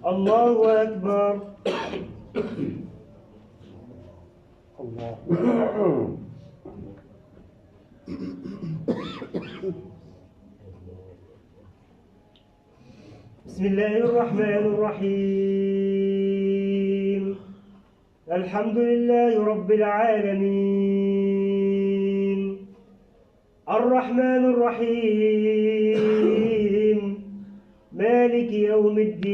الله أكبر. الله. بسم الله الرحمن الرحيم. الحمد لله رب العالمين، الرحمن الرحيم، مالك يوم الدين.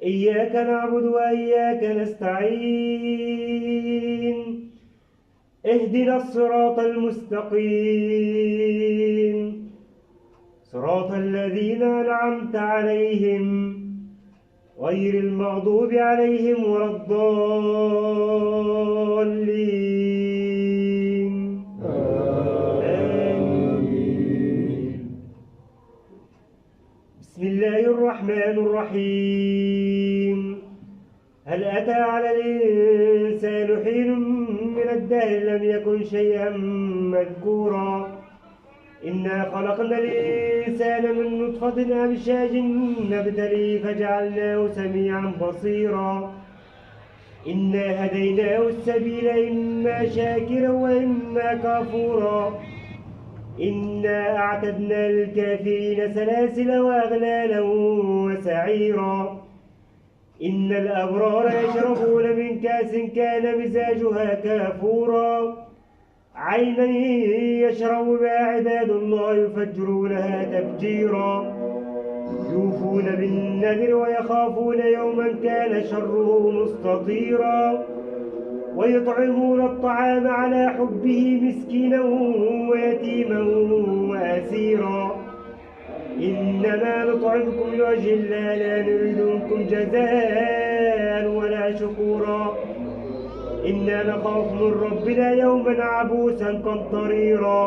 إياك نعبد وإياك نستعين، اهدنا الصراط المستقيم، صراط الذين أنعمت عليهم غير المغضوب عليهم ولا الضالين. آمين. بسم الله الرحمن الرحيم. هل أتى على الإنسان حين من الدهر لم يكن شيئا مذكورا؟ إنا خلقنا الإنسان من نطفة أمشاج نبتليه فجعلناه سميعا بصيرا. إنا هديناه السبيل إما شاكرا وإما كفورا. إنا أعتدنا للكافرين سلاسل وأغلالا وسعيرا. إن الأبرار يشربون من كأس كان مزاجها كافورا. عينا يشرب بها عباد الله يفجرونها تفجيرا. يوفون بالنذر ويخافون يوما كان شره مستطيرا. ويطعمون الطعام على حبه مسكينا ويتيما وأسيرا. إنما نطعمكم لوجه الله لا نريد منكم جزاء ولا شكورا. إنا نخاف من ربنا يوما عبوسا قمطريرا.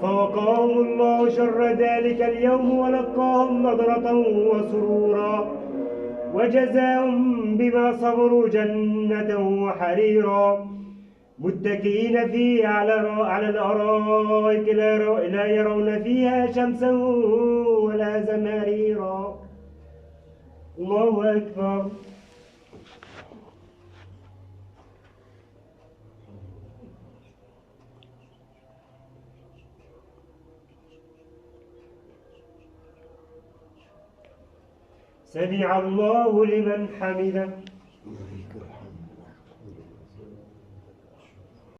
فوقاهم الله شر ذلك اليوم ولقاهم نضرة وسرورا. وجزاهم بما صبروا جنة وحريرا. متكئين فيه على الأرائك لا يرون فيها شمسا ولا زمهريرا. الله أكبر. سمع الله لمن حمده.